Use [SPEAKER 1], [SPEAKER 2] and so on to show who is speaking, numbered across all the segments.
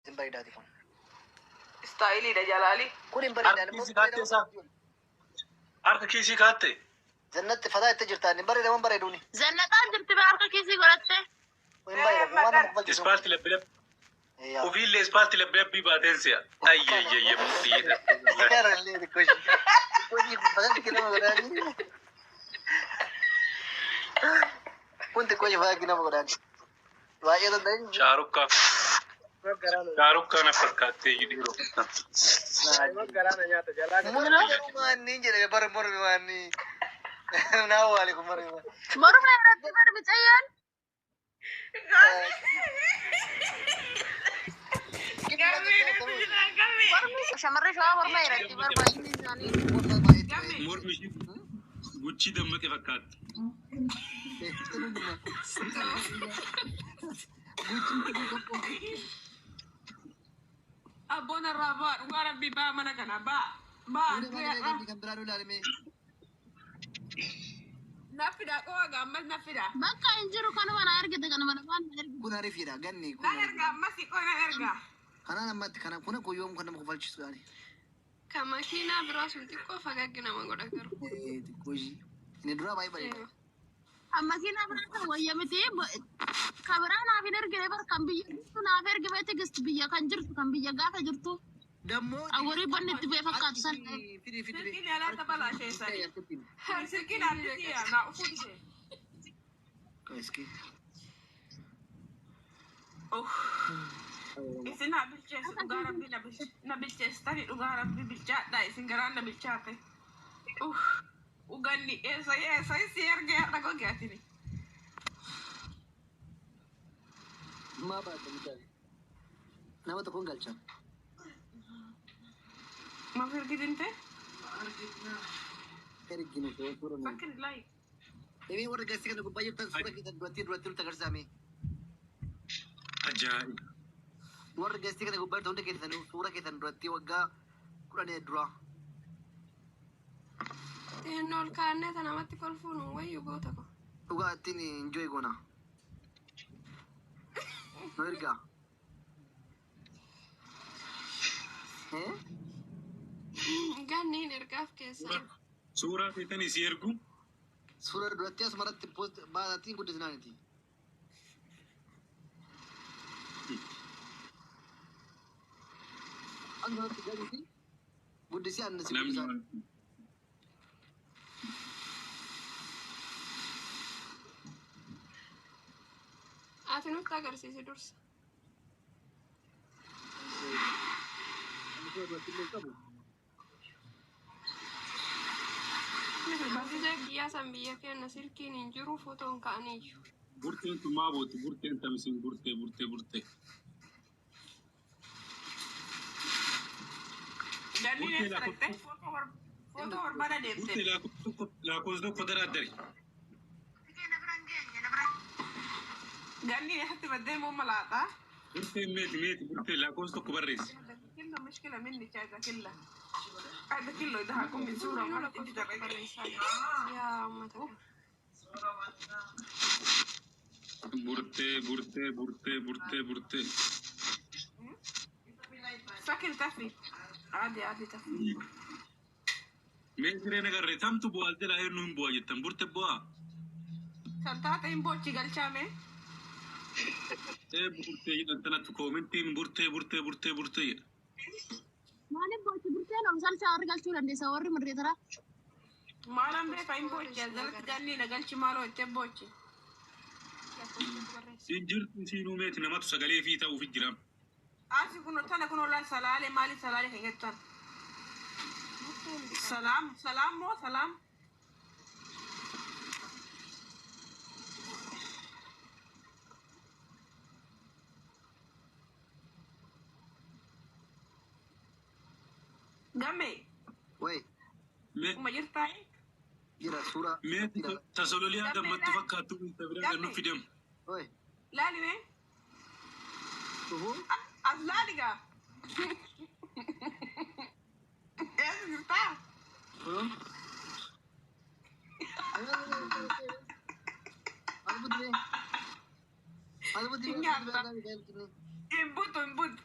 [SPEAKER 1] Hin bareedaati kun.
[SPEAKER 2] Istaayiliidha jalaali.
[SPEAKER 1] Kun hin bareedaan
[SPEAKER 3] Harki
[SPEAKER 1] immoo
[SPEAKER 3] kiisii kaattee isaa? Harka kiisii kaatte?
[SPEAKER 1] Zannatti fataa itti jirtaan hin bareeda waan bareeduuni.
[SPEAKER 4] Zannaxaan jirti bee harka kiisii godhatte.
[SPEAKER 1] Hin bareeda kun waan nama kofalchiisu.
[SPEAKER 3] Ispaalti labbi labbi.
[SPEAKER 1] Yaa.
[SPEAKER 3] Ofiillee ispaalti labbi labbii baateen si'a. Ayyayyayya murtiidha.
[SPEAKER 1] Karallee xiqqoo ishii. Xiqqoo ishii kun fataa nama godhaanii. Kun xiqqoo ishii fataa nama godhaanii. Baay'ee danda'in.
[SPEAKER 3] Shaarukkaa shaarukkaa na fakkaattee dhiiroo.
[SPEAKER 1] Mormi maanni jedhame bara mormi maanni. Naa waali kun mormi maanni.
[SPEAKER 4] Morma irratti bar micayyoon.
[SPEAKER 2] Gammee.
[SPEAKER 4] Shamarri shawaa morma irratti bar baay'inni isaanii.
[SPEAKER 2] Gammee.
[SPEAKER 3] Mormi ishii guchii dammaqe fakkaatti.
[SPEAKER 2] Abboon irraa ba'a dhugaa rabbii ba'a mana kana ba'a. Ba'a du'eerra. Na fida qo'a gaammas na fida.
[SPEAKER 4] Bakka hin jiru kanuma na ergite kanuma lamaan na ergite.
[SPEAKER 1] Kun arifiidha ganni kun.
[SPEAKER 2] Nan erga ammas qo'a nan erga.
[SPEAKER 1] Kanaan ammatti kana kun kun yoom kan nama kofalchiisu yaani.
[SPEAKER 5] Kan makiinaa biraa sun xiqqoo fagaggi nama godha garuu.
[SPEAKER 1] Xiqqoo ishii. Inni duraa baay'ee bareeda.
[SPEAKER 4] Kan makiinaa biraa kan wayya miti. Kan biraa naaf hin ergine bar kan biyya jirtu naaf ergi bee tigist biyya kan jirtu kan biyya gaafa jirtu.
[SPEAKER 1] Dammoo.
[SPEAKER 4] Awwarii banni itti bu'ee fakkaatu san.
[SPEAKER 1] Fidi fidi.
[SPEAKER 2] Silkiin yaalaa tapha laasheessani. Silkiin artisii naa ufuu dhise.
[SPEAKER 1] Iski.
[SPEAKER 2] Isin na bilcheessu dhugaa rabbii na bilcheessitani dhugaa rabbii bilchaadha isin garaan na bilchaate. Uganni eessa eessa si erga har'a goge atini.
[SPEAKER 1] Maa baata mitaati. Nama tokkoon galcha.
[SPEAKER 2] Maaf ergitinte?
[SPEAKER 1] Erginu suura nu.
[SPEAKER 2] Fakkin like.
[SPEAKER 1] Ebii warra gasii kana gubbaa jirtan suura keessan duratti duratti nutti agarsiisame.
[SPEAKER 3] Ajaa'iba.
[SPEAKER 1] Warra gasii kana gubbaa jirtan hunda keessan suura keessan duratti waggaa 10 dura.
[SPEAKER 5] Xinnoo ol kaannee ta namatti kolfuun wayyu goota ko.
[SPEAKER 1] Dhugaa ittiin enjoy goona. Nu ergaa. Eh?
[SPEAKER 5] Ganniin ergaaf keessaa.
[SPEAKER 3] Suuraa feetanii si ergu.
[SPEAKER 1] Suura duratti asumarratti post baasaatiin guddisnaaniti. Asumarratti gadiiti guddisee anna si
[SPEAKER 3] Namni
[SPEAKER 1] guddisaa.
[SPEAKER 3] waan.
[SPEAKER 5] Ati nutti agarsiisi dursa.
[SPEAKER 1] Ani suura duratti illee qabu.
[SPEAKER 5] Barsiisee biyyaa san biyya keenya silkiin hin jiru fotoon ka'aniyyuu.
[SPEAKER 3] Burteen tun maa booti? Burteen tamisiin burtee burtee burtee.
[SPEAKER 2] Ganniin
[SPEAKER 3] Burtee
[SPEAKER 2] eessa dhaqxe? Footoo barbaada deemte.
[SPEAKER 3] Burtee lakkoofsa tokko daraaddari.
[SPEAKER 2] Ganniin eessatti baddee immoo malaaxaa?
[SPEAKER 3] Burteen meeti meeti burtee lakkoofsa tokko barreessi.
[SPEAKER 2] Killo mishkila minni chaayita killa. Ayda killo idaa hakum min suura
[SPEAKER 5] Hundinuu
[SPEAKER 2] maal itti
[SPEAKER 5] lakkoofsa tokko
[SPEAKER 2] darbe.
[SPEAKER 5] barreessaa jira. Yaa uummata kana.
[SPEAKER 3] Burtee burtee burtee burtee burtee.
[SPEAKER 2] Sakil tafi. Adi adi tafi.
[SPEAKER 3] Mee siree nagarree tamtu bu'aa jala eenyu hin bu'aa jettan burte bu'aa.
[SPEAKER 2] Saltaata hin bochi galchaame.
[SPEAKER 3] Ee burtee jedhan tanatti koomentiin burtee burtee burtee burtee jedha.
[SPEAKER 4] Maaliif booti burteen om salchaa warri galchuu dandeessa warri mirreetara.
[SPEAKER 2] Maalaan beeka hin bochi jalatti ganni na galchi maaloo itti bochi.
[SPEAKER 5] Lakkoofsa tokko barreessi.
[SPEAKER 3] Siin jirtu siinuu meeti namatu sagalee fi ta'uuf jira.
[SPEAKER 2] Asi kun tana kun ollaan salaalee maaliif salaalee kan jettan?
[SPEAKER 5] Burteen bitaa.
[SPEAKER 2] Salaam salaam moo salaam? Gamme
[SPEAKER 1] Wayi
[SPEAKER 3] Mee
[SPEAKER 2] kuma jirtaa?
[SPEAKER 1] jira suura.
[SPEAKER 3] meeti tasololiyaa gammattu fakkaattu ta biraa kan nuuf fidamu.
[SPEAKER 1] Wayi
[SPEAKER 2] Laali mee?
[SPEAKER 1] dhufuu
[SPEAKER 2] As laali gaa. Eessa jirtaa?
[SPEAKER 1] kunoo. As buti bee. As buti bee.
[SPEAKER 2] Hin nyaata. Hin butu hin butu.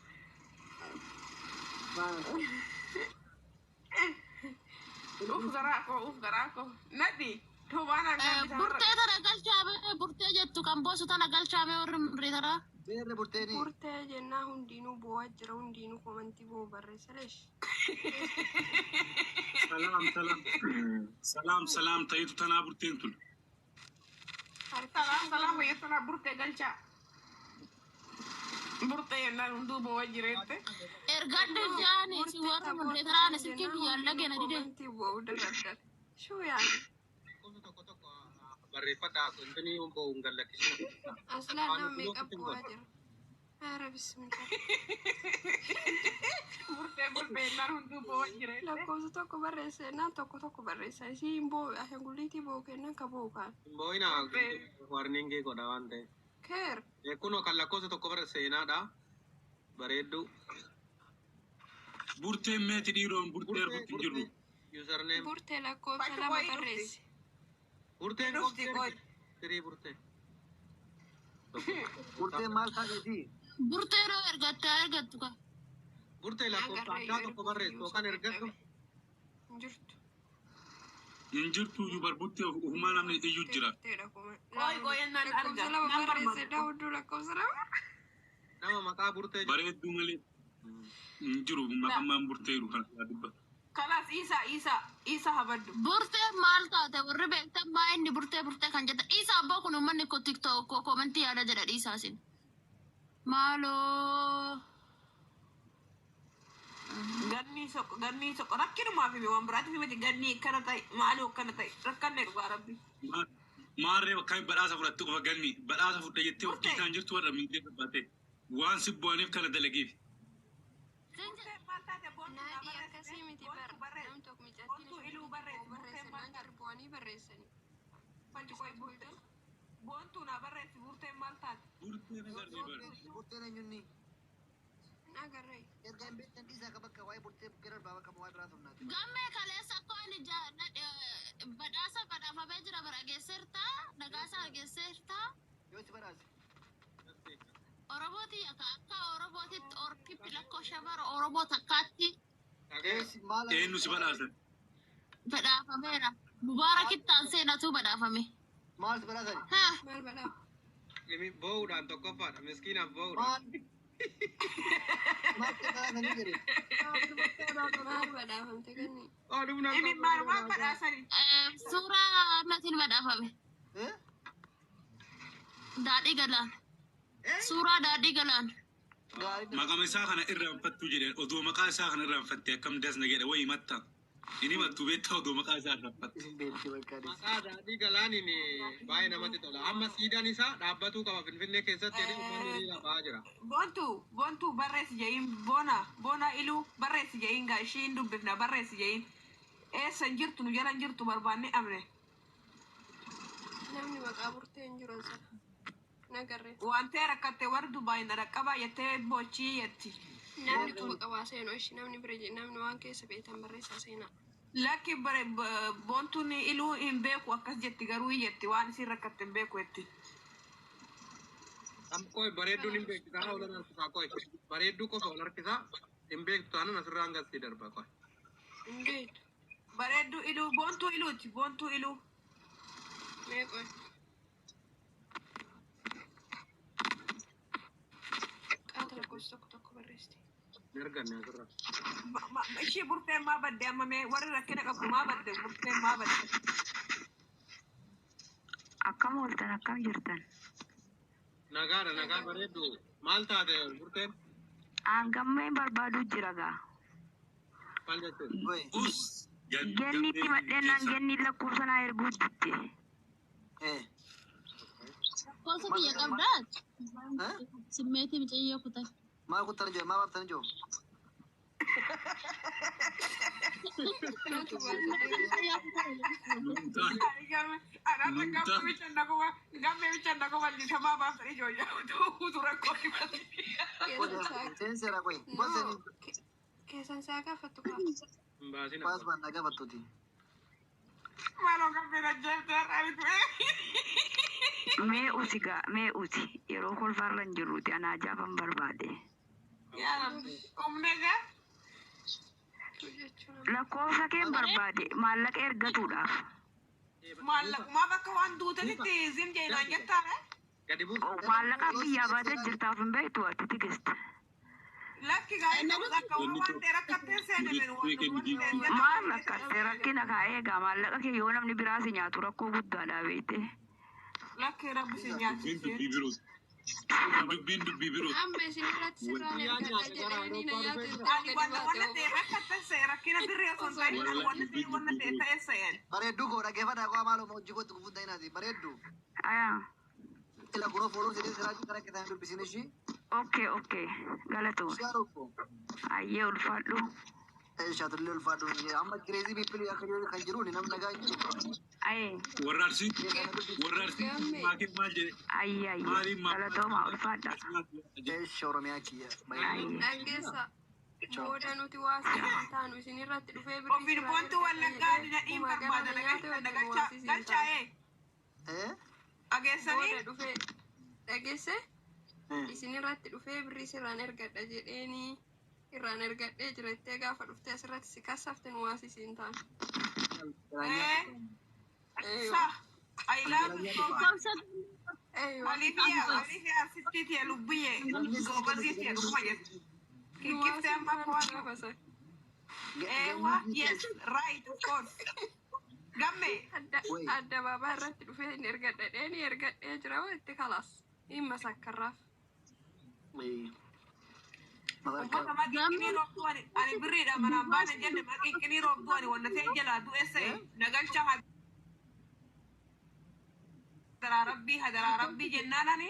[SPEAKER 2] Uff garaa koo, uff garaa koo. Nadhi toobaan hangaan bitaa
[SPEAKER 4] Burtee tana galchaame, burtee jettu kan boosu tana galchaame warri murree tana.
[SPEAKER 1] Beerre burteeni.
[SPEAKER 5] Burtee jennaa hundinuu boo'aa jira, hundinuu komantii boo'u barreessa leesh.
[SPEAKER 3] Salaam salaam. Salaam salaam ta'itu tanaa burteen tun.
[SPEAKER 2] Salaam salaam wayya sana burtee galchaa. Burtee jennaan hunduu boo'aa jireette.
[SPEAKER 4] Ergadhu jaani si warri murree tanaan silkii biyyaan dhageena dide.
[SPEAKER 5] Komantii boo'u darardan. Shuu yaani.
[SPEAKER 6] Lakkoofsa tokko tokko barreeffadhaa intini boo'u hin gallakkisina.
[SPEAKER 5] Aslaan nama meeqa boo'aa jira. Haa bismillah.
[SPEAKER 2] Burtee burtee jennaan hunduu boo'aa jireette.
[SPEAKER 5] Lakkoofsa tokko barreessa jennaan tokko tokko barreessa. Isii hin boo'u ashaangulliitii boo'u kennan ka boo'u kaan.
[SPEAKER 6] Hin boo'ina warningii godha waan ta'eef.
[SPEAKER 5] Keer.
[SPEAKER 6] Kunoo kan lakkoofsa tokko barreesse seenaadha. Bareedduu.
[SPEAKER 3] Burteen meeti dhiiroon burtee arguutti hin jirru.
[SPEAKER 6] Username.
[SPEAKER 5] Burtee lakkoofsa
[SPEAKER 2] Bakka
[SPEAKER 5] lama
[SPEAKER 2] wayii dhufti.
[SPEAKER 5] barreessi.
[SPEAKER 6] Burteen
[SPEAKER 2] Dhufti qoy.
[SPEAKER 6] Firii burtee.
[SPEAKER 1] Burteen maal taateeti?
[SPEAKER 4] Burtee yeroo ergatte haa ergattu ka.
[SPEAKER 6] Burtee lakkoofsa addaa tokko barreessu yookaan ergadhu.
[SPEAKER 5] Hin jirtu.
[SPEAKER 3] Hin jirtu iyyuu bar burtee ofumaa namni iyyuu jira.
[SPEAKER 5] Burteedha kuma.
[SPEAKER 2] Qoy qoy jennaan arga.
[SPEAKER 5] Lakkoofsa lama
[SPEAKER 2] Nan
[SPEAKER 5] barreesse
[SPEAKER 2] barbaadu.
[SPEAKER 5] daawuduu lakkoofsa lama.
[SPEAKER 6] Nama maqaa burtee jedhu.
[SPEAKER 3] Bareedduu malee hin jiru maqammaan burteeru kan dubbatu.
[SPEAKER 2] Kalaas Isaa Isaa Isaa habaddu.
[SPEAKER 4] Burtee maal taate warri beektan maa inni burtee burtee kan jettan. Dhiisaa abbaa kun uummanni ko tiktok ko komentii yaada jedha dhiisaa sin. Maaloo.
[SPEAKER 2] Ganni soqo ganni soqo rakkinumaaf hime waan biraatiif himati ganni akkana ta'e maaloo akkana ta'e rakkanne dhugaa rabbi.
[SPEAKER 3] Maarree bakka badhaasa fudhatte qofa ganni badhaasa fudhe jettee of dhiitaan jirtu warra miidhee barbaate waan si bu'aniif kana dalageef.
[SPEAKER 2] Burteen maal taate boontuu naa
[SPEAKER 5] Naadii
[SPEAKER 2] barreesse.
[SPEAKER 5] akkasii miti bara.
[SPEAKER 2] Boontuu barreesse.
[SPEAKER 5] Nam tokko micattiin
[SPEAKER 2] Boontuu iluu barreesse. Burteen
[SPEAKER 5] barreesse
[SPEAKER 2] maal
[SPEAKER 5] naan
[SPEAKER 2] taate?
[SPEAKER 5] jarbu'anii barreessanii.
[SPEAKER 2] Falchi qoy burtee. Boontuu naa barreesse burteen maal taate?
[SPEAKER 3] Burteen agarree bara.
[SPEAKER 1] Burteen eenyunni?
[SPEAKER 5] Hin agarree.
[SPEAKER 1] Erga hin beektan dhiisaa ka bakka waa'ee burtee bukkee darbaa bakka waa'ee biraa turnaati.
[SPEAKER 4] Gammee kaleessa akkoo inni badhaasa badhaafamee jira bara geesseerta dhagaasaa geesseerta
[SPEAKER 1] Yoo si badhaase.
[SPEAKER 4] Oromooti akka akka Oromootitti orkippi lakkoo shamara Oromoo takkaatti
[SPEAKER 1] Eessi maal?
[SPEAKER 3] Eenyu si badhaasa?
[SPEAKER 4] badhaafameera. Mubaarakittaan seenatu badhaafame.
[SPEAKER 1] Maal si badhaasani?
[SPEAKER 4] Haa.
[SPEAKER 5] Maal balaa?
[SPEAKER 6] Boo'uudhaan tokkoffaadha. Miskiinaaf boo'uudhaan.
[SPEAKER 1] Maal? Maal si badhaasanii jedhe?
[SPEAKER 5] Maal badhaafamte ganni?
[SPEAKER 2] Imi maalumaan badhaasani.
[SPEAKER 4] Suuraa natiin badhaafame.
[SPEAKER 1] Eh?
[SPEAKER 4] Daadhii galaan. Suuraa daadhii galaan.
[SPEAKER 1] Gaarii.
[SPEAKER 3] Maqama isaa kana irraanfattu jedhe odoo maqaa isaa kana irraanfatte akkam dasna jedhe wayi matta. Inni mattu beektaa odoo maqaa isaa irraanfatte.
[SPEAKER 1] Isin beekti bakka adeemsa.
[SPEAKER 6] Maqaa daadhii galaaniin baay'ee namatti tola. Amma siidaan isaa dhaabbatuu qaba Finfinnee keessatti jedhee uummanni hiriira ba'aa jira.
[SPEAKER 2] Boontuu boontuu barreessi je'iin boona boona iluu barreessi je'iin gaa ishii hin dubbifna barreessi je'iin. Eessa hin jirtu nu jala hin jirtu barbaanne amne.
[SPEAKER 5] Namni maqaa burtee hin jiru sana. Hin agarree.
[SPEAKER 2] Wantee rakkatte warri Dubaay na dhaqqabaa jettee bochii jetti.
[SPEAKER 5] Namni quba qabaa seenuu ishii namni bira namni waan keessa beektan barreessaa seenaa.
[SPEAKER 2] Lakki bare boontuun iluu hin beeku akkas jetti garuu jetti waan isin rakkatte hin beeku jetti.
[SPEAKER 6] Qoy bareedduun hin beektu taanaan ol harkisaa qoy. Bareedduu qofa ol harkisaa hin beektu taanaan asirraa hanga asii darba qoy.
[SPEAKER 5] Hin beektu.
[SPEAKER 2] Bareedduu iluu boontuu iluuti boontuu iluu.
[SPEAKER 5] Mee qoy. Qaata lakkoofsa tokko tokko barreessiti.
[SPEAKER 6] Hin arganne asirraa.
[SPEAKER 2] Ishii burteen maa badde amma mee warri rakkina qabdu maa badde burteen maa badde.
[SPEAKER 7] Akkam ooltan, akkam jirtan?
[SPEAKER 6] Nagaadha nagaa bareeddu. Maal taate burteen?
[SPEAKER 7] Aangammeen barbaaduu jira gaa.
[SPEAKER 6] Maal jechuun?
[SPEAKER 1] Wai.
[SPEAKER 3] Us.
[SPEAKER 7] Genniitti madheenaan genni lakkoofsa naa erguu didde.
[SPEAKER 1] Eh.
[SPEAKER 4] Lakkoofsa kiyya qabdaa?
[SPEAKER 1] Eh?
[SPEAKER 4] Simmeetii mucayyoo kutan.
[SPEAKER 1] Maal kuttani jiru? Maal baaftani jiru?
[SPEAKER 5] Natu baasa.
[SPEAKER 2] Anarra gammee bichaan naguma gammee bichaan naguma lisamaa baaftan ijoollee utuu rakkoo himate.
[SPEAKER 5] Keessan saa.
[SPEAKER 1] Seenseera qoy.
[SPEAKER 5] No.
[SPEAKER 1] Gosa
[SPEAKER 5] Keessan saa gaafattu kaa.
[SPEAKER 6] Hin baasin
[SPEAKER 1] baas baan gaafattuuti.
[SPEAKER 2] Maaloo gammee ajjeeftee har'a ture.
[SPEAKER 7] Mee usi gaa, mee usi. Yeroo kolfaarra hin jirruuti anaa jaafan barbaade.
[SPEAKER 2] Yaa Rabbi humna gaa.
[SPEAKER 5] Jechuun
[SPEAKER 7] Lakkoofsa keen barbaade maallaqa ergatuudhaaf.
[SPEAKER 2] Maallaqumaaf akka waan duutanitti zim jeenaan jettaadha.
[SPEAKER 6] Gadi buusu.
[SPEAKER 7] Maallaqa biyyaa baatee jirtaaf hin beektu ati Tigist.
[SPEAKER 2] Lakki gaarii ta'us akka waan ta'e rakkatteen seene
[SPEAKER 7] Maal rakkatte rakkina kaa'ee egaa maallaqa kee yoo namni biraa si nyaatu rakkoo guddaadha beekte.
[SPEAKER 2] Lakki rabbi si
[SPEAKER 3] Dubbiin
[SPEAKER 2] nyaachise.
[SPEAKER 3] dubbii birooti. Dubbiin dubbii birooti.
[SPEAKER 5] Amma isin irratti sirraan
[SPEAKER 6] Guyyaa
[SPEAKER 5] ergadha
[SPEAKER 6] nyaate gara
[SPEAKER 5] jedhanii na
[SPEAKER 6] Awurooppaa
[SPEAKER 5] nyaate
[SPEAKER 6] dhufee jira.
[SPEAKER 2] Ani
[SPEAKER 5] gadi
[SPEAKER 2] wanna wanna
[SPEAKER 5] baate
[SPEAKER 2] ta'e rakkatten se'e rakkina birrii osoo hin ta'in ani wanna ta'e wanna ta'e ta'e se'en.
[SPEAKER 1] Bareedduu koo dhaggeeffadhaa koo maaloo hojii kootti gufuun ta'inaati. Bareedduu.
[SPEAKER 7] Ayaa.
[SPEAKER 1] Ila guroo fooluu sidii siraachuu karaa keessaa hin dubbisin ishii.
[SPEAKER 7] Okay, okay. Galatoon.
[SPEAKER 1] Ishee haadha
[SPEAKER 7] Ayyee ulfaadhu.
[SPEAKER 1] Shaatullee ulfaadhu. Amma kireezii biippilii akka jiru kan jiru namni nagaa hin jiru.
[SPEAKER 7] Ayyee.
[SPEAKER 3] Warra Arsii warra Arsii maatiin maal jedhe?
[SPEAKER 7] Ayyee ayyee.
[SPEAKER 3] Maaliin maal?
[SPEAKER 7] Galatooma ulfaadha.
[SPEAKER 1] Eesh Oromiyaa kiyya.
[SPEAKER 7] Ayyee.
[SPEAKER 5] Dhaggeessa. Booda nuti waa siin taanu isin irratti dhufee birrii
[SPEAKER 2] Ofiin
[SPEAKER 5] sirraan
[SPEAKER 2] boontuu
[SPEAKER 5] ergadha
[SPEAKER 2] wallaggaa ani
[SPEAKER 5] jedhee
[SPEAKER 2] nadhiin
[SPEAKER 5] kuma gara
[SPEAKER 2] barbaada
[SPEAKER 5] na nyaate
[SPEAKER 2] na
[SPEAKER 5] wajjin
[SPEAKER 2] galchaa
[SPEAKER 5] waa siin taanu.
[SPEAKER 2] galchaa'ee
[SPEAKER 1] Eh?
[SPEAKER 2] dhageessanii
[SPEAKER 5] Booda dhufee dhageesse isin irratti dhufee birrii sirraan ergadha jedheenii irraan ergadhee jirattee gaafa dhuftee asirratti si kassafte nu waa siin taanu.
[SPEAKER 2] ee sa I love you so much.
[SPEAKER 4] Lakkoofsa
[SPEAKER 5] Eeywa.
[SPEAKER 2] Alifiya alifiya arsittii tiya lubbiyyee goobazii tiya dhuguma jettu.
[SPEAKER 5] Nu waa
[SPEAKER 2] Kikkiftee
[SPEAKER 5] siin
[SPEAKER 2] amma
[SPEAKER 5] taanu
[SPEAKER 2] waan
[SPEAKER 5] gaafa sana.
[SPEAKER 2] eewa yes right of course. Gamme
[SPEAKER 5] Adda addabaabaa irratti dhufee hin ergadha dheeni ergadhee jira itti kalaas dhimma sakkarraaf.
[SPEAKER 2] ummata maqinqinii roobtuu ani ani birriidha manaan baane jenne maqinqinii roobtuu ani wanna ta'e jalaa du'e se'e nagalcha hadaraa rabbii hadaraa rabbii jennaan ani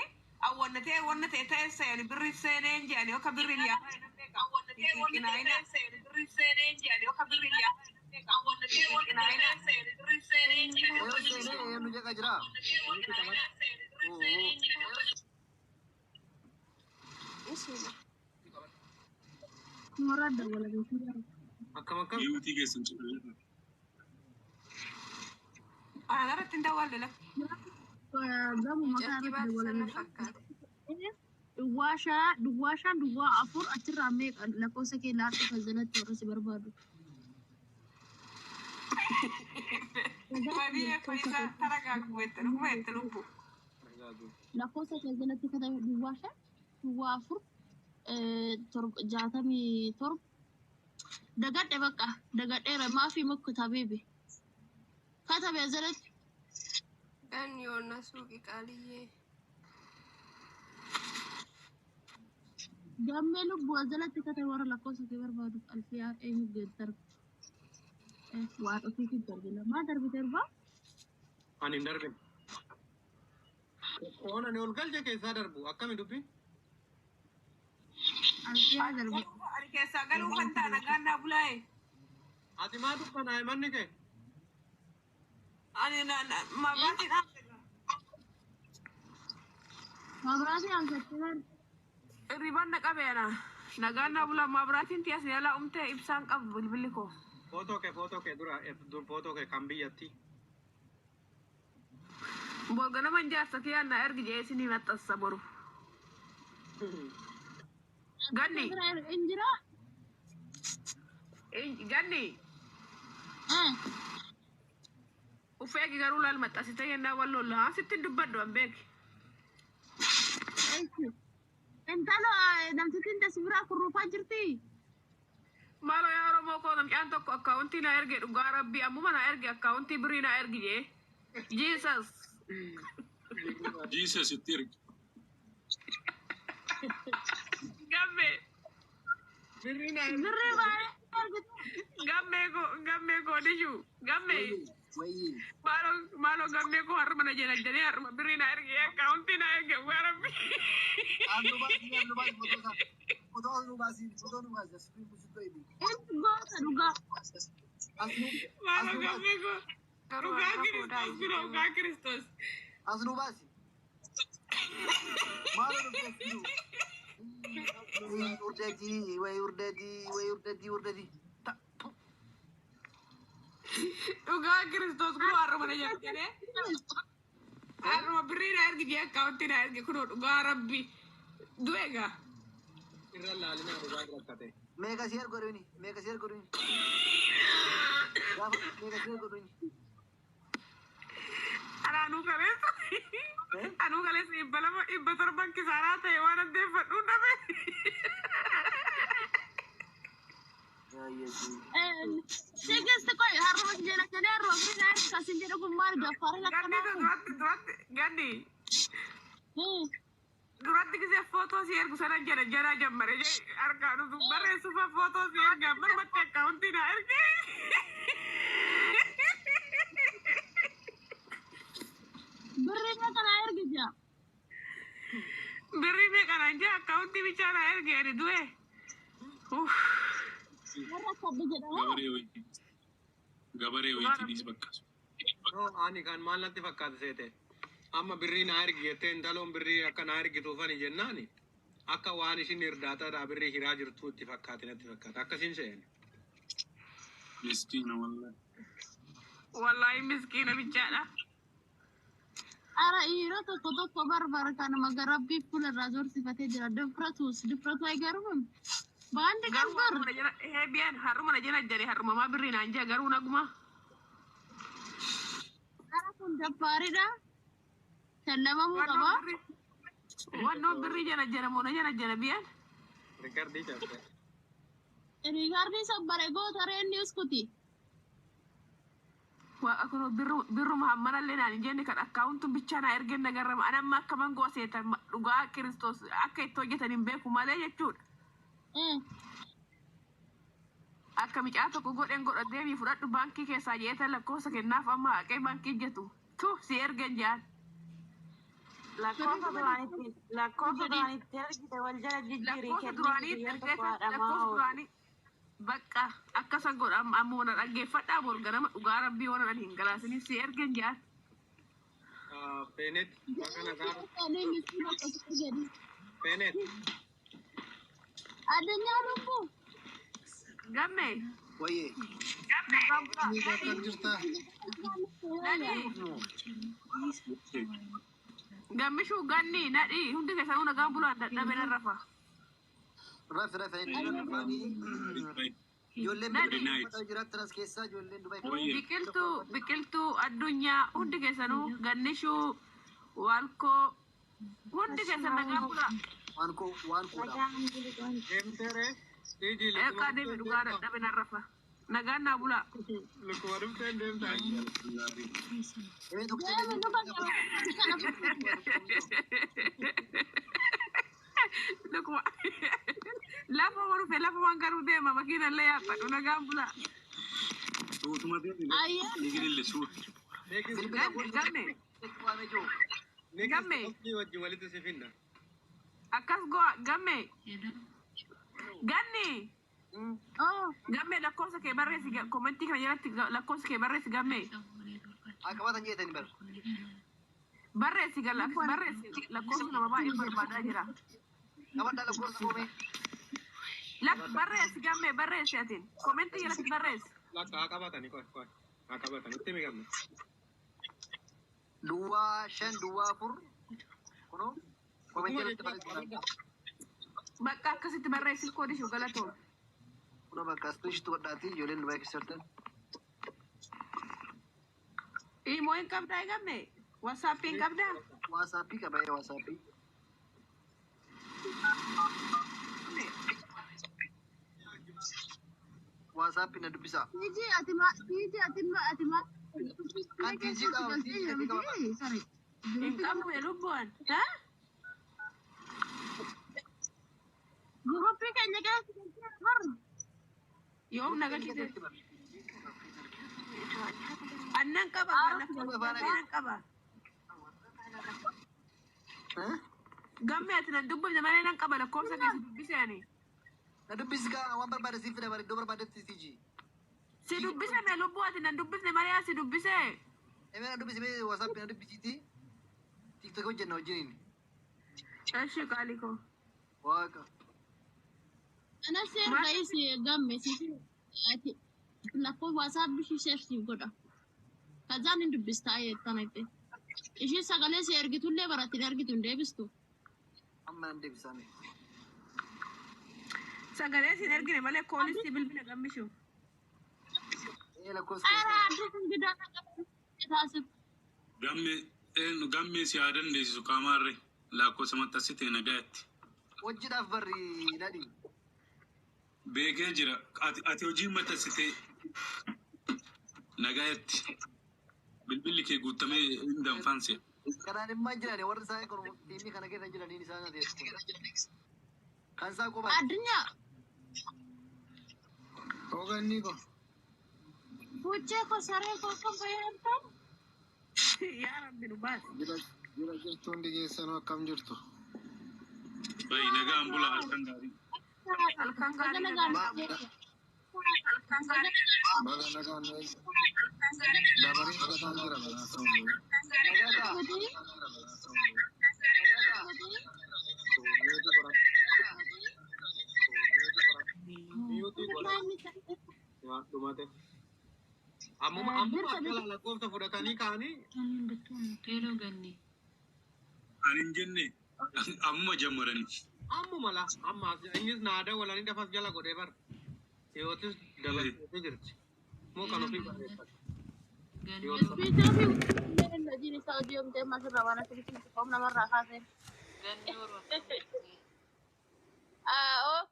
[SPEAKER 2] awwanna ta'e wanna ta'e ta'e se'e ani birri seeneen jedhani akka birriin yaa awwanna ta'e wanna ta'e ta'e se'e birri seeneen jedhani akka birriin yaa awwanna ta'e wanna ta'e ta'e birri seeneen jedhani
[SPEAKER 1] Yoo seenee eenyu jeqa jira?
[SPEAKER 5] Isuma.
[SPEAKER 4] warra dawwala.
[SPEAKER 6] Akkam akkam.
[SPEAKER 3] Yuutii keessan cimee.
[SPEAKER 2] Ana irratti hin dawwalle lakki.
[SPEAKER 4] Gamuma
[SPEAKER 5] Mucattii
[SPEAKER 4] kanarratti
[SPEAKER 5] baate sana
[SPEAKER 4] dawwalamedha.
[SPEAKER 5] fakkaata.
[SPEAKER 4] Duwwaa shaa duwwaa shan duwwaa afur achirraa meeqa lakkoofsa kee laadhu kan jalatti warra si barbaadu.
[SPEAKER 2] Badii fayyisaa taragaaguu jette dhuguma jette lubbu.
[SPEAKER 4] Lakkoofsa kee jalatti katabe duwwaa shan duwwaa afur torba 67 dagadhe bakka dagadheera maafi mukku tabibi katabe jalatti.
[SPEAKER 5] Ganni yoonna suuqii qaaliyyee.
[SPEAKER 4] Gammee lubbuu jalatti katabe warra lakkoofsa kee barbaadu alfiyaa eenyu geeddarbe waan ofiitiin darbina maa darbi darbaa.
[SPEAKER 6] Ani hin darbine. Oon ani ol galche keessaa darbu akkami dubbi?
[SPEAKER 4] Alfiyaa darbe.
[SPEAKER 2] Ani keessaa galuu kan ta'a nagaan naa bulaa'e.
[SPEAKER 6] Ati maa dubbanaa'e manni kee?
[SPEAKER 2] Ani mabaatiin dhaabde.
[SPEAKER 4] Mabraatiin amsattee
[SPEAKER 2] Hirribaan na qabeera. Nagaan naa bulaa mabraatiin tiyaas yaalaa umtee ibsaan qabu bilbilli koo.
[SPEAKER 6] Footoo kee dura dur footoo kee kan biyyatti.
[SPEAKER 2] Borganama jaarsa kiyaan na ergi jee isinii maxxansa boru. Ganni
[SPEAKER 4] injira.
[SPEAKER 2] Ganni uffeegi garuu laal maxxansite yennaa wallolla sitti hin dubbadhu an beeki.
[SPEAKER 4] Intalo namtittiin tas biraa kurruufaa jirti.
[SPEAKER 2] Maaloo yaa Oromoo koo namcaan tokko akkaawuntii na erge dhugaa rabbii ammuma na erge akkaawuntii birrii na ergi jee. Jesus.
[SPEAKER 3] Jesus itti ergi.
[SPEAKER 2] Gamme
[SPEAKER 6] Birrii na ergi.
[SPEAKER 4] Birrii baay'ee argitu.
[SPEAKER 2] Gammee koo gammee koo dishu gammee.
[SPEAKER 1] Wayii.
[SPEAKER 2] Maaloo maaloo gammee koo harma na jala jedhee harma birrii na erge akkaawuntii na erge dhugaa rabbii.
[SPEAKER 1] As nu baasii as nu baasii footoo isaa. Footoo as nu baasii footoo nu baasii as nu baasii.
[SPEAKER 4] Inni goota dhugaa.
[SPEAKER 1] As nu
[SPEAKER 2] Maaloo gammee koo
[SPEAKER 5] Garuu
[SPEAKER 2] dhugaa
[SPEAKER 5] har'a booda
[SPEAKER 2] Kiristoos kun dhugaa Kiristoos.
[SPEAKER 1] As nu baasi. Maaloo nu baasii. Urdeetii wayi urdeetii wayi urdeetii urdeetii.
[SPEAKER 2] Dhugaa Kiristoos kun harma na jala jedhee. Harma birrii na ergi jee akkaawuntii na erge kunoo dhugaa rabbii. Du'e egaa.
[SPEAKER 6] Irra laalinaa dhugaa rakkate.
[SPEAKER 1] Meeqa si ergu godhuni? Meeqa si ergu godhuni? Gaafa meeqa si ergu godhuni?
[SPEAKER 2] Anuu kaleessa. Anuu kaleessa 200 700 kisaaraa ta'e waan addeeffadhuun dhabe.
[SPEAKER 4] Tigist qoy harruma jedha jedhee harruma birrii naa ergi kasin jedhu kun maal daffaara
[SPEAKER 2] Ganni
[SPEAKER 4] lakkanaa kun.
[SPEAKER 2] duratti duratti ganni duratti gisee footoo si ergu sana jala jala jammare harkaan utuu barreessuufa footoo si erga marmatti akkaawuntii naa erge.
[SPEAKER 4] Birrii meeqa naa ergi jaa.
[SPEAKER 2] Birrii meeqa naan jee akkaawuntii bichaa naa erge ani du'e.
[SPEAKER 4] Warra sadde jedhama.
[SPEAKER 3] Gabaree wayitii. Gabaree wayitii dhiis bakka.
[SPEAKER 6] No, ani kan maal natti fakkaate seete. Amma birrii naa ergi jettee intaloon birrii akka naa ergituufani jennaani akka waan ishin irdaataadhaa birrii hiraa jirtuu itti fakkaate natti fakkaata. Akkasiin se'en.
[SPEAKER 3] Miskiina wallahi.
[SPEAKER 2] Wallaahi miskiina bichaadha.
[SPEAKER 4] Ara yeroo tokko tokko barbara kanuma garabbii fuula irraa zorsifatee jira. Difratus difratu ay garuu baandi
[SPEAKER 2] Garuu
[SPEAKER 4] gargar.
[SPEAKER 2] har'uma na jala heebiyaan har'uma na jala jedhe har'umamaa birrii naan jee garuu naguma.
[SPEAKER 4] Ara kun daffaaridha. Shallamamuu qaba.
[SPEAKER 2] Wannoo birrii jala jala moo na jala jala biyaan.
[SPEAKER 6] Rikardii cabse.
[SPEAKER 4] Rigaardi sabbare goota reenni uskuti.
[SPEAKER 2] Waaqa kun birruma hammanallee naan hin jenne kan akkaawuntuun bichaa naa ergeen nagarrama. Ani amma akka mangoo seetan dhugaa Kiristoos akka itti hojjetan hin beeku malee jechuudha. Akka micaa tokko godheen godha deemii fudhadhu baankii keessaa jeetan lakkoofsa kennaaf amma haqee baankii jettu. Tu si ergeen jaan.
[SPEAKER 8] Lakkoofsa duraanitti lakkoofsa duraanitti ergite wal jala jijjiirii
[SPEAKER 2] Lakkoofsa
[SPEAKER 8] kennii
[SPEAKER 2] duraanii
[SPEAKER 8] guyyaa
[SPEAKER 2] ergee
[SPEAKER 8] tokko haadhamaa
[SPEAKER 2] lakkoofsa
[SPEAKER 8] oolu.
[SPEAKER 2] duraanii bakka akkasa godha amma amma wana dhaggeeffadhaa bor ganama dhugaa rabbii wana hin galaasanii si ergeen jaan.
[SPEAKER 6] Peenet bakka nagaa.
[SPEAKER 4] Miskiina akkasitti jedhi.
[SPEAKER 6] Peenet.
[SPEAKER 4] Addunyaa lubbuu.
[SPEAKER 2] Gamme.
[SPEAKER 1] Wayyee.
[SPEAKER 2] Nagaan bulaa.
[SPEAKER 9] Ni akkam jirta?
[SPEAKER 2] Nadhii. Gammishuu ganni nadhii hundi keessanuu nagaan bulaa dadhabe nan rafa.
[SPEAKER 1] Rafi rafi. Ijoolleen
[SPEAKER 2] Nadhii.
[SPEAKER 1] biyya jiraattan as keessaa ijoolleen Dubaay kan
[SPEAKER 2] Biqiltuu biqiltuu addunyaa hundi keessanuu gannishuu waalkoo hundi keessan nagaan bulaa.
[SPEAKER 1] waan koo waan koodha.
[SPEAKER 6] Deemtee ree? Diijii
[SPEAKER 2] Eeqaa deeme dhugaa dadhabe nan rafa. Nagaan naa bulaa.
[SPEAKER 6] lukkuma dhufteen deemtaa.
[SPEAKER 1] Emee tokko
[SPEAKER 4] Deemi luka kana
[SPEAKER 2] Lukuma lafa waan dhufe lafa waan garuu deema makiina illee yaabbadhu nagaan bulaa.
[SPEAKER 3] Suutuma deemi.
[SPEAKER 4] Ayyee.
[SPEAKER 3] Nigirille suutu.
[SPEAKER 2] Gamme gamme Gamme.
[SPEAKER 6] Wajjin walitti si finna.
[SPEAKER 2] Akkas go'a gamme ganni
[SPEAKER 4] Oh.
[SPEAKER 2] gamme lakkoofsa kee barreessi komentii kana jalatti lakkoofsa kee barreessi gamme
[SPEAKER 1] Akka baatan jeetani bar.
[SPEAKER 2] Barreessi barreessi lakkoofsa nama baay'ee barbaadaa jira.
[SPEAKER 1] Qabadhaa lakkoofsa koomee.
[SPEAKER 2] Lak barreessi gamme barreessi atiin komentii jalatti barreessi.
[SPEAKER 6] Lakka haa qabatani qoy qoy. Haa qabatani itti himi gamme.
[SPEAKER 1] 05 04 kunoo komentii jalatti barreessi.
[SPEAKER 2] Bakka akkasitti barreessi koodishu galatoon.
[SPEAKER 1] Kunoo bakka as tuushtu godhaati ijoolleen Dubaay keessa jirtan.
[SPEAKER 2] Imoo hin qabdaa gamme wasaappii hin qabdaa.
[SPEAKER 1] Waasaappii qaba ee waasaappii. Waasaappii na dubbisaa.
[SPEAKER 4] Tiji ati ma tiji ati ma ati ma.
[SPEAKER 1] Kan tiji qaba tiji gadi qaba.
[SPEAKER 4] Sorry.
[SPEAKER 2] Hin qabdu lubbuun. Ha?
[SPEAKER 4] Guruppii keenya keessa galtee barra.
[SPEAKER 2] Yoom na galchite? Annan qaba lakkoofsa nan qaba. Gamme ati nan dubbifne malee nan qaba lakkoofsa keessa dubbise ani.
[SPEAKER 1] Na dubbisi kaa waan barbaade siif fida iddoo barbaadetti tiji.
[SPEAKER 2] Si dubbise mee lubbuu ati nan dubbifne malee si dubbise.
[SPEAKER 1] Emee na dubbisi mee waasaappii na dubbisiiti. Tiktok hojjenna wajjiniin.
[SPEAKER 2] Eshi qaalii koo.
[SPEAKER 1] Waaqa.
[SPEAKER 4] Anas erga isi gamme si ati lakkoo waasaappii ishee sheef siif godha. Kazaan hin dubbistaa jettan itti. Ishii sagalee si ergitullee baratti hin ergitu hin deebistu.
[SPEAKER 1] Amma nan deebisame.
[SPEAKER 2] Sagalee sin ergine malee koolisti bilbila gammishu.
[SPEAKER 1] Ee lakkoofsa
[SPEAKER 4] Ara
[SPEAKER 1] keessaa.
[SPEAKER 4] addis ingidaa taasif.
[SPEAKER 3] Gammee eenyu gammee si haa dandeessisu qaamaarre lakkoofsa maxxansite nagaatti.
[SPEAKER 1] Hojiidhaaf barri nadhi.
[SPEAKER 3] Beekee jira. Ati hojii maxxansite nagaatti. Bilbilli kee guutamee hin danfaanse.
[SPEAKER 1] Kanaan immoo hin jirani warri isaan kun tiimii kana keessa jiraniin isaan adeemsisu. Kan isaa qofa.
[SPEAKER 4] Addunyaa
[SPEAKER 9] Hooganni ko.
[SPEAKER 4] buchee koo saree koo kan fayyadamtan.
[SPEAKER 2] Yaa Rabbi nu baasi.
[SPEAKER 9] Jira jira jirtu hundi keessanuu akkam jirtu?
[SPEAKER 3] Bayi nagaan bula halkan gaarii.
[SPEAKER 2] Halkan
[SPEAKER 4] Baga
[SPEAKER 2] gaarii
[SPEAKER 4] nagaan
[SPEAKER 2] nagaa.
[SPEAKER 4] dhufte.
[SPEAKER 9] Baga nagaan nu eegde. Dabaree fudhataan jira badhaasa hunduu.
[SPEAKER 1] Nagaa ta'a.
[SPEAKER 4] Kuti.
[SPEAKER 9] Miyuutii godha.
[SPEAKER 6] Miyuutii godha. Yaa dhumate. Ammuma ammuma akka lakkoofsa fudhatanii ka'anii
[SPEAKER 3] Ani hin jenne ammuma jammarani.
[SPEAKER 6] ammuma la amma innis naada walanii dafas jala godhee bara. Dhiyootis dabarteetee jirti. Moo kan ofii barreeffate. Dhiyoota
[SPEAKER 4] Ispiitii ofii hojiin isaa hojii yoomtee masirra waan akka biqiltuu namarraa kaasee. Ah,